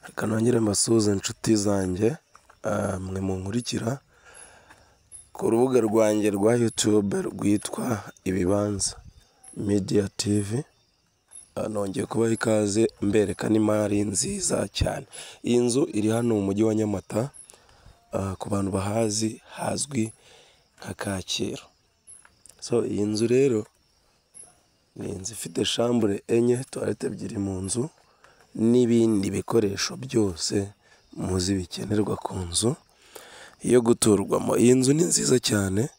Reka nongere mbasuhuze inshuti zanjye, mwe munkurikira ku rubuga rwanjye rwa YouTube rwitwa Ibibanza Media TV, nongeye kubaha ikaze mbereka n'imari nziza cyane. Iyi nzu iri hano mu mujyi wa Nyamata, ku bantu bahazi hazwi nka Kacyiru. So iyi nzu rero ni inzu ifite chambre enye, toilette ebyiri mu nzu n'ibindi bikoresho byose muzi bikenerwa ku nzu yo guturwamo. Iyi nzu ni nziza cyane,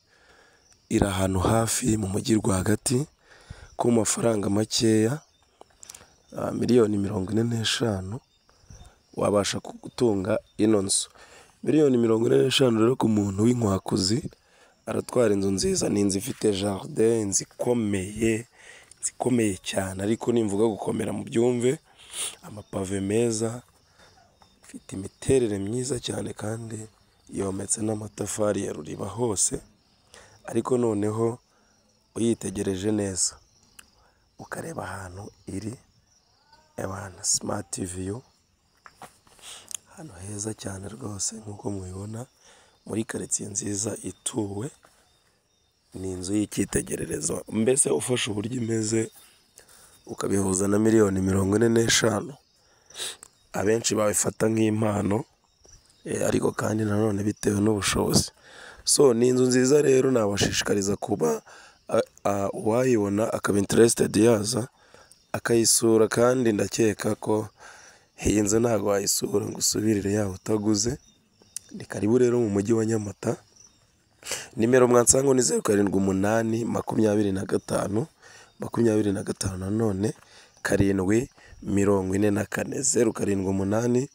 iri ahantu hafi mu mujyi rwagati ku mafaranga makeya, 45 miliyoni wabasha gutunga ino nzu. 45 miliyoni rero ku muntu w'inkwakuzi aratwara inzu nziza. Ni inzu ifite jardin, inzu ikomeye, inzu ikomeye cyane, ariko nimvuga gukomera mubyumve, amapave meza, ifite imiterere myiza cyane kandi yometse n'amatafari ya ruriba hose, ariko noneho uyitegereje neza ukareba ahantu iri, ewana smart view, ahantu heza cyane rwose nk'uko mubibona, muri karitsiye nziza ituwe, ni inzu y'icyitegererezo. Mbese ufashe uburyo imeze ukabihuza na 45 miliyoni, abenshi babifata nk'impano, ariko kandi nanone bitewe n'ubushobozi. So ni inzu nziza rero, nabashishikariza kuba uwayibona akaba interested yaza akayisura, kandi ndakeka ko iyi nzu ntabwo wayisura ngo usubirire yawe utaguze. Ni karibu rero mu mujyi wa Nyamata, nimero mwansanga ni 078 25 25 nanone 7 44, 078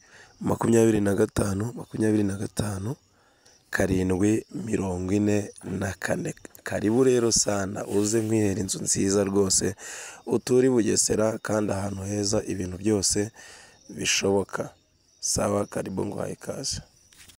25 25 7 44. Karibu rero sana, uze nkwihera inzu nziza rwose, uture i Bugesera kandi ahantu heza, ibintu byose bishoboka. Sawa, karibu, nguhaye ikaze.